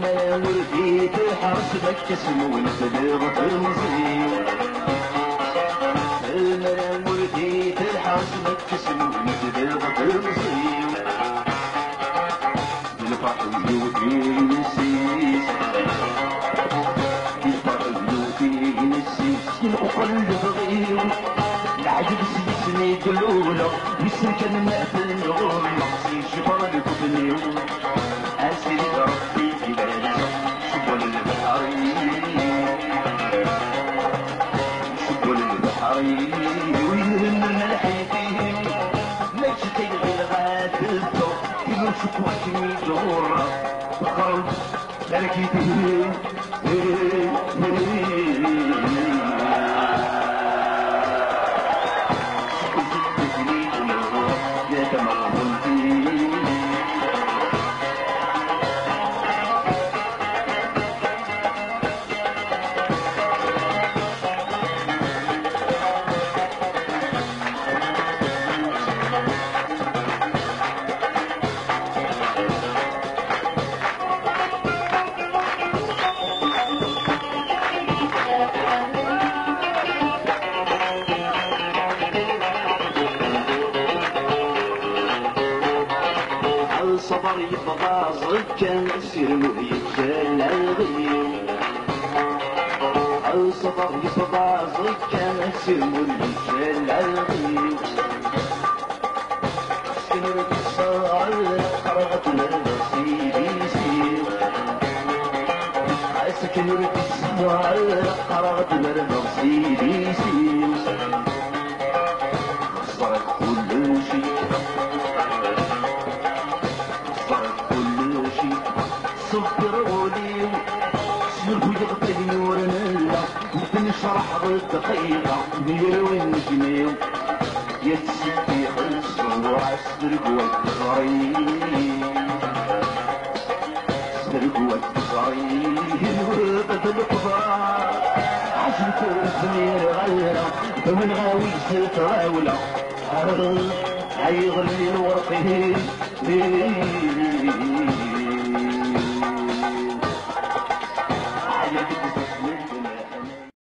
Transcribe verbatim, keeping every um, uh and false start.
Ur d-telḥa s makka s lmut d temẓi. Lmara ur d-telḥa s makka s lmut d temẓi. Lferḥ yiwet i yessi-s. Lferḥ yiwet i yessi-s. Yenqeqel lebɣi-w. Leɛǧeb s yisem i d-luleɣ. Wissen kan ma ten-ɣulleɣ. Si jber lkufni-w. Asli Rebbi ibarek, cewwel lebḥer-iw, cewwel lebḥer-iw, yehmel lḥif-iw, mačči ttayɣil ɣa teffeɣ, tilu cukkeɣ akken i d-ɣurreɣ, txerreḍ tarkit-iw. Ṣṣber yebḍa ẓekkan, sirmu yettalaɣi. Ṣṣber yebḍa ẓekkan, sirmu yettalaɣi. Akken ur d-tesseɣ, qqareɣ ad merdeɣ s idis-iw. Akken ur d-tesseɣ, qqareɣ ad merdeɣ s idis-iw. Xeṣreɣ kullec. Xeṣreɣ kullec. Ṣebbireɣ ul-iw. Snubuyeɣ-d ayen ur nella. Tennecraḥ d dqiqa, d yirwi n nnejmi. Yettsebbix ṣṣura-s tergwa teẓri. Tergwa teẓri, bab lqedra. Ɛjeb ur zmireɣ ara, win ɣawi s tɣawla. Ay ɣelli lwerq-iw.